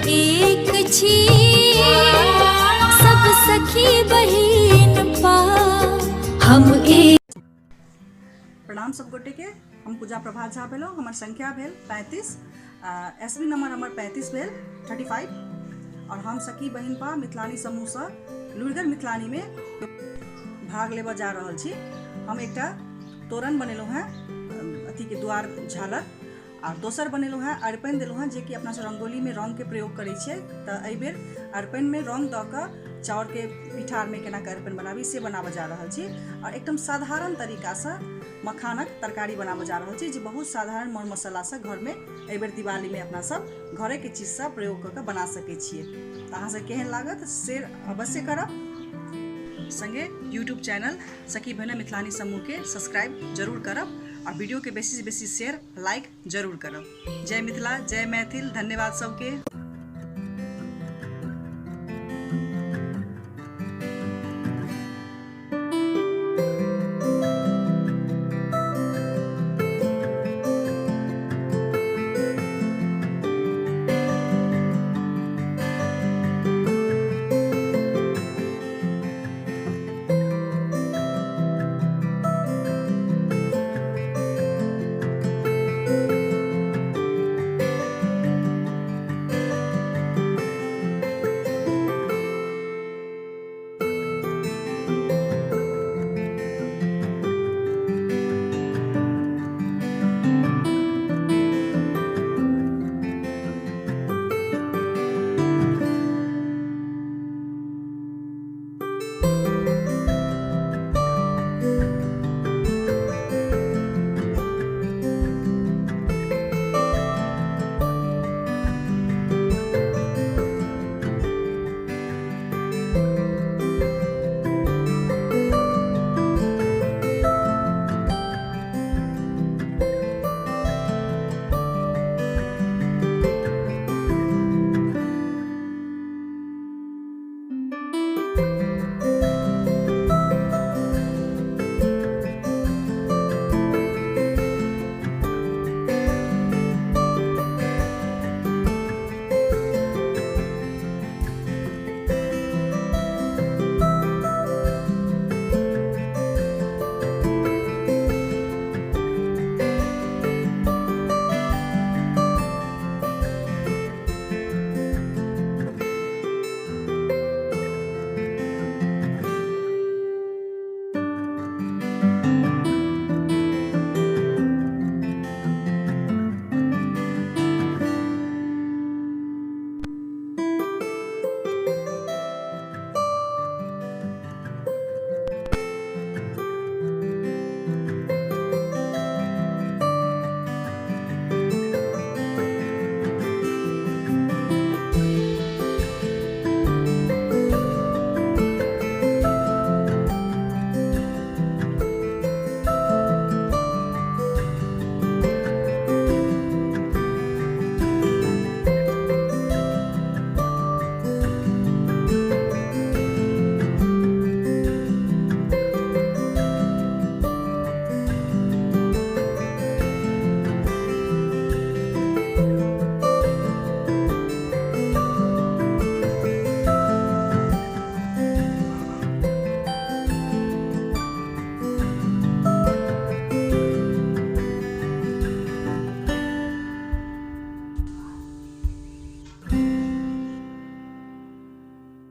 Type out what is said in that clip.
एक छी, सब सखी बहिन पा हम एक। प्रणाम सब गोटे के, हम पूजा प्रभा झा भेलहुँ। हमर संख्या भेल 35, एस बी नंबर हमर 35 भेल, 35। और हम सखी बहिनपा मिथिलानी समूहसँ लुरिगर मिथिलानी में भाग लेबऽ जा रहल छी। हम एकटा तोरण बनेलहुँ हेँ अथीके द्वार झालर, आ दोसर बनेलहुँ हेँ अरिपन देलहुँ हेँ, जेकि अपना सब रङ्गोलीमे रङ्गके प्रयोग करै छियै। तऽ एहिबेर अरिपनमे रङ्ग दऽ कऽ चाउरके पिठारमे केना कऽ अरिपन बनाबी से बनाबऽ जा रहल छी। आओर एकदम साधारण तरीकासँ मखानक तरकारी बनाबऽ जा रहल छी, जे बहुत साधारण मर मसालासँ घरमे एहिबेर दिवालीमे अपना सब घरेके चीजसँ प्रयोग कऽ कऽ बना सकै छियै। तऽ अहाँ सब केहन लागत शेयर अवश्य करब, संगे यूट्यूब चैनल सखी बहिना मिथिलानी समूहके सब्सक्राइब जरूर करब आ वीडियोके बेसीसँ बेसी शेयर लाइक जरूर करब। जय मिथिला, जय मैथिल, धन्यवाद सबके।